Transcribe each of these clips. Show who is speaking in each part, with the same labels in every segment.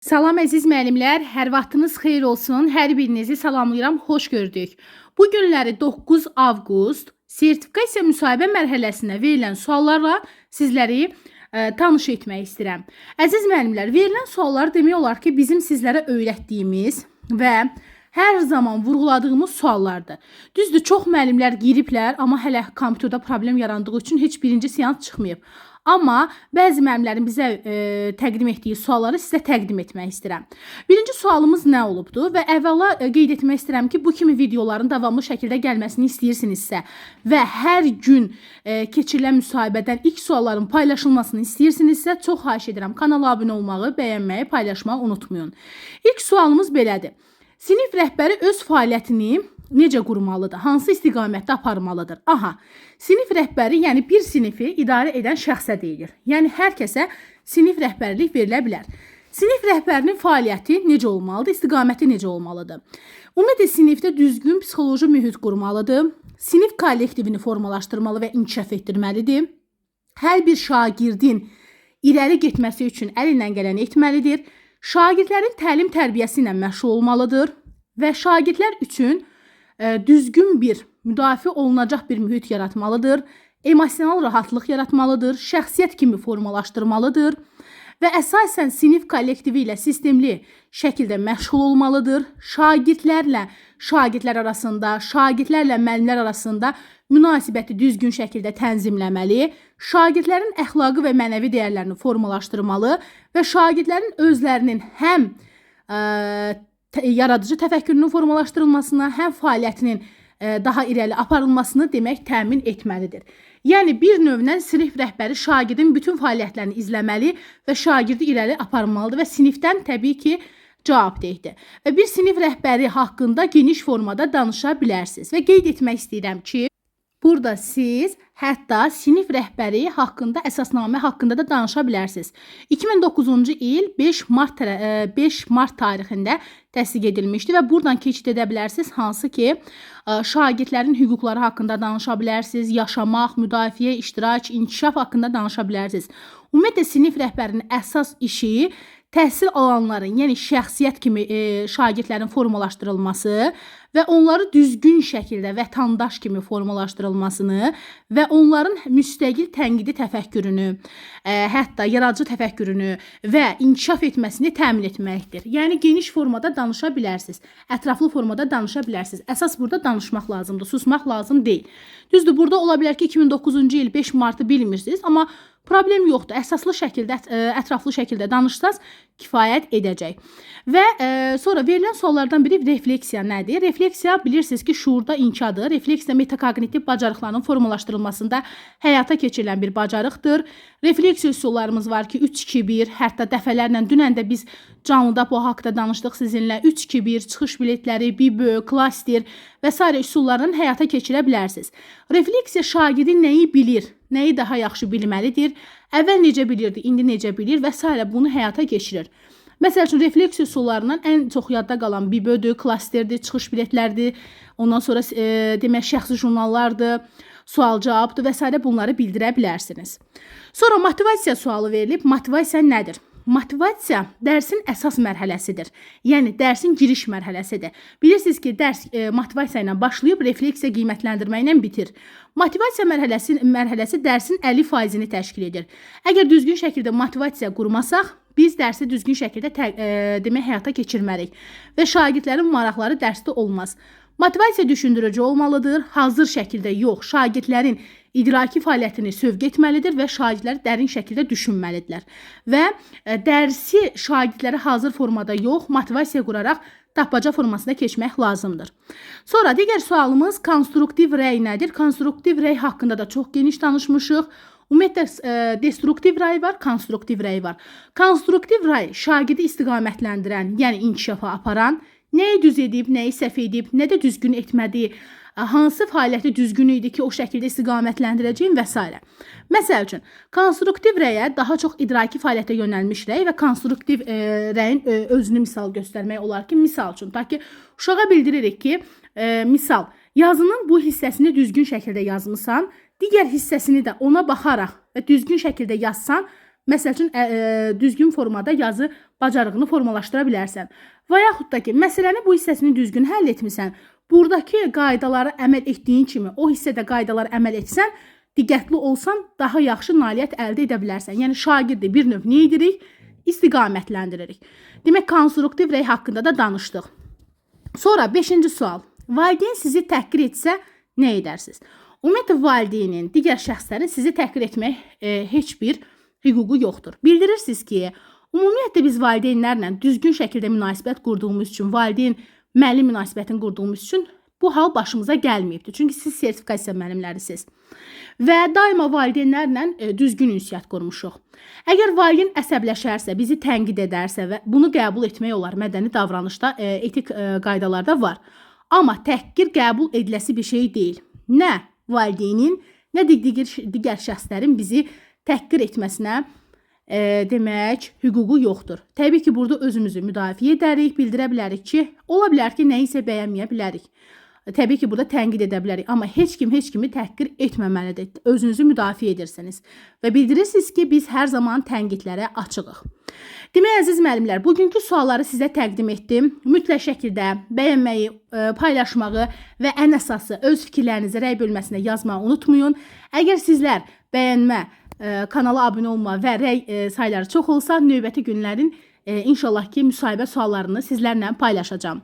Speaker 1: Salam əziz müəllimlər, hər vaxtınız xeyir olsun. Hər birinizi salamlayıram, xoş gördük. Bu günləri 9 avqust sertifikasiya müsahibə mərhələsinə verilən suallarla sizləri tanış etmək istəyirəm. Əziz müəllimlər, verilən suallar demək olar ki, bizim sizlərə öyrətdiyimiz və hər zaman vurğuladığımız suallardır. Düzdür, çox müəllimlər giriblər, amma hələ kompüterdə problem yarandığı üçün heç birinci seans çıxmayıb. Amma bəzi müəllimlərin bizə təqdim etdiyi sualları sizə təqdim etmək istəyirəm. Birinci sualımız nə olubdu? Və əvvəla qeyd etmək istəyirəm ki, bu kimi videoların davamlı şəkildə gəlməsini istəyirsinizsə və hər gün keçirilən müsahibədən ilk sualların paylaşılmasını istəyirsinizsə, çox xahiş edirəm kanala abunə olmağı, bəyənməyi, paylaşmağı unutmayın. İlk sualımız belədir. Sinif rəhbəri öz fəaliyyətini necə qurmalıdır? Hansı istiqamətdə aparmalıdır? Aha, sinif rəhbəri, yəni bir sinifi idarə edən şəxsə deyilir. Yəni hər kəsə sinif rəhbərlik verilə bilər. Sinif rəhbərinin fəaliyyəti necə olmalıdır? İstiqaməti necə olmalıdır? Ümumiyyətlə sinifdə düzgün psixoloji mühit qurmalıdır. Sinif kollektivini formalaşdırmalı və inkişaf etdirməlidir. Hər bir şagirdin irəli getməsi üçün əlindən gələni etməlidir. Şagirdlərin təlim tərbiyəsi ilə məşğul olmalıdır və şagirdlər üçün düzgün bir müdafiə olunacaq bir mühit yaratmalıdır. Emosional rahatlıq yaratmalıdır, şəxsiyyət kimi formalaşdırmalıdır və əsasən sinif kollektivi ilə sistemli şəkildə məşğul olmalıdır. Şagirdlərlə şagirdlər arasında, şagirdlərlə müəllimlər arasında münasibəti düzgün şəkildə tənzimləməli, şagirdlərin əxlaqi və mənəvi dəyərlərini formalaşdırmalı və şagirdlərin özlərinin həm yaradıcı təfəkkürünün formalaşdırılmasına, həm fəaliyyətinin daha irəli aparılmasını demək təmin etməlidir. Yəni bir növlə sinif rəhbəri şagirdin bütün fəaliyyətlərini izləməli və şagirdi irəli aparmalıdır və sinifdən təbii ki, cavabdehdir. Və bir sinif rəhbəri haqqında geniş formada danışa bilərsiniz. Və qeyd etmək istəyirəm ki, burada siz hətta sinif rəhbəri haqqında, əsasnamə haqqında da danışa bilərsiniz. 2009-cu il 5 mart tarixində təsdiq edilmişdi və buradan keçid edə bilərsiniz, hansı ki, şagirdlərin hüquqları haqqında danışa bilərsiniz, yaşamaq, müdafiə, iştirak, inkişaf haqqında danışa bilərsiniz. Ümumiyyətlə sinif rəhbərinin əsas işi təhsil alanların, yəni şəxsiyyət kimi şagirdlərin formalaşdırılması və onları düzgün şəkildə vətəndaş kimi formalaşdırılmasını və onların müstəqil tənqidi təfəkkürünü, hətta yaradıcı təfəkkürünü və inkişaf etməsini təmin etməkdir. Yəni geniş formada danışa bilərsiniz, ətraflı formada danışa bilərsiniz. Əsas burada danışmaq lazımdır, susmaq lazım deyil. Düzdür, burada ola bilər ki, 2009-cu il 5 Martı bilmirsiniz, amma problem yoxdur. Əsaslı şəkildə, ətraflı şəkildə danışsaz kifayət edəcək. Və sonra verilən suallardan biri refleksiya nədir? Refleksiya bilirsiniz ki, şuurda inkadır. Refleksiya metakognitiv bacarıqların formalaşdırılmasında həyata keçirilən bir bacarıqdır. Refleksiya üsullarımız var ki, 3-2-1, hətta dəfələrlə dünən də biz canlıda bu haqda danışdıq sizinlə. 3-2-1, çıxış biletləri, bibö, klaster və sairə üsullarını həyata keçirə bilərsiniz. Refleksiya şagirdi nəyi bilir, nəyi daha yaxşı bilməlidir, əvvəl necə bilirdi, indi necə bilir və sairə bunu həyata keçirir. Məsəl üçün, refleksiya üsullarından ən çox yadda qalan bibödür, klasterdir, çıxış biletlərdir, ondan sonra demək şəxsi jurnallardır, sual-cavabdır və sairə bunları bildirə bilərsiniz. Sonra motivasiya sualı verilib. Motivasiya nədir? Motivasiya dərsin əsas mərhələsidir. Yəni dərsin giriş mərhələsidir. Bilirsiniz ki, dərs motivasiya ilə başlayıb refleksiya qiymətləndirmə ilə bitir. Motivasiya mərhələsi dərsin 50%-ni təşkil edir. Əgər düzgün şəkildə motivasiya qurmasaq, biz dərsi düzgün şəkildə demək həyata keçirmərik və şagirdlərin maraqları dərsdə olmaz. Motivasiya düşündürücü olmalıdır, hazır şəkildə yox, şagirdlərin idraki fəaliyyətini sövq etməlidir və şagirdlər dərin şəkildə düşünməlidirlər. Və dərsi şagirdlərə hazır formada yox, motivasiya quraraq tapmaca formasında keçmək lazımdır. Sonra digər sualımız konstruktiv rəy nədir? Konstruktiv rəy haqqında da çox geniş danışmışıq. Ümumiyyətlə destruktiv rəy var, konstruktiv rəy var. Konstruktiv rəy şagirdi istiqamətləndirən, yəni inkişafa aparan, nəyi düz edib, nəyi səhv edib, nə də düzgün etmədiyi, hansı fəaliyyəti düzgün idi ki, o şəkildə istiqamətləndirəcəyim və s. Məsəl üçün, konstruktiv rəyə daha çox idraki fəaliyyətə yönəlmiş rəy və konstruktiv rəyin özünü misal göstərmək olar ki, misal üçün, ta ki, uşağa bildiririk ki, misal, yazının bu hissəsini düzgün şəkildə yazmısan, digər hissəsini də ona baxaraq və düzgün şəkildə yazsan, Məsəl üçün düzgün formada yazı bacarığını formalaşdıra bilərsən. Və yaxud da ki, məsələni bu hissəsini düzgün həll etmisən, buradakı qaydalara əməl etdiyin kimi o hissədə qaydalara əməl etsən, diqqətli olsan, daha yaxşı nailiyyət əldə edə bilərsən. Yəni şagirdi bir növ nə edirik? İstiqamətləndiririk. Demək, konstruktiv rəy haqqında da danışdıq. Sonra 5-ci sual. Valideyn sizi təhqir etsə nə edərsiniz? Ümumiyyətlə valideynin, digər şəxslərin sizi təhqir etmək heç bir hüququ yoxdur. Bildirirsiniz ki, ümumiyyətlə biz valideynlərlə düzgün şəkildə münasibət qurduğumuz üçün, valideyn müəllim münasibətini qurduğumuz üçün bu hal başımıza gəlməyibdir. Çünki siz sertifikasiya müəllimlərisiniz. Və daima valideynlərlə düzgün ünsiyyət qurmuşuq. Əgər valideyn əsəbləşərsə, bizi tənqid edərsə və bunu qəbul etmək olar, mədəni davranışda, etik qaydalarda var. Amma təhqir qəbul ediləsi bir şey deyil. Nə valideynin, nə də digər şəxslərin bizi təhqir etməsinə demək hüququ yoxdur. Təbii ki, burada özümüzü müdafiə edərik, bildirə bilərik ki, ola bilər ki, nəyisə bəyənməyə bilərik. Təbii ki, burada tənqid edə bilərik, amma heç kim heç kimi təhqir etməməlidir. Özünüzü müdafiə edirsiniz və bildirirsiniz ki, biz hər zaman tənqidlərə açığıq. Demək, əziz müəllimlər, bugünkü sualları sizə təqdim etdim. Mütləq şəkildə bəyənməyi, paylaşmağı və ən əsası öz fikirlərinizi rəy bölməsində yazmağı unutmayın. Əgər sizlər bəyənmə, kanala abunə olma və rəy sayları çox olsa, növbəti günlərin inşallah ki, müsahibə suallarını sizlərlə paylaşacağam.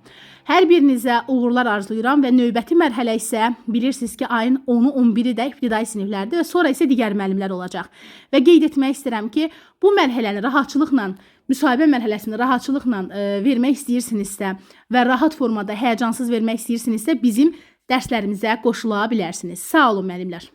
Speaker 1: Hər birinizə uğurlar arzulayıram və növbəti mərhələ isə bilirsiniz ki, ayın 10-u, 11-i də ibtidai siniflərdir və sonra isə digər müəllimlər olacaq. Və qeyd etmək istəyirəm ki, bu mərhələni rahatçılıqla, müsahibə mərhələsini rahatçılıqla vermək istəyirsinizsə və rahat formada, həyəcansız vermək istəyirsinizsə, bizim dərslərimizə qoşula bilərsiniz. Sağ olun müəllimlər.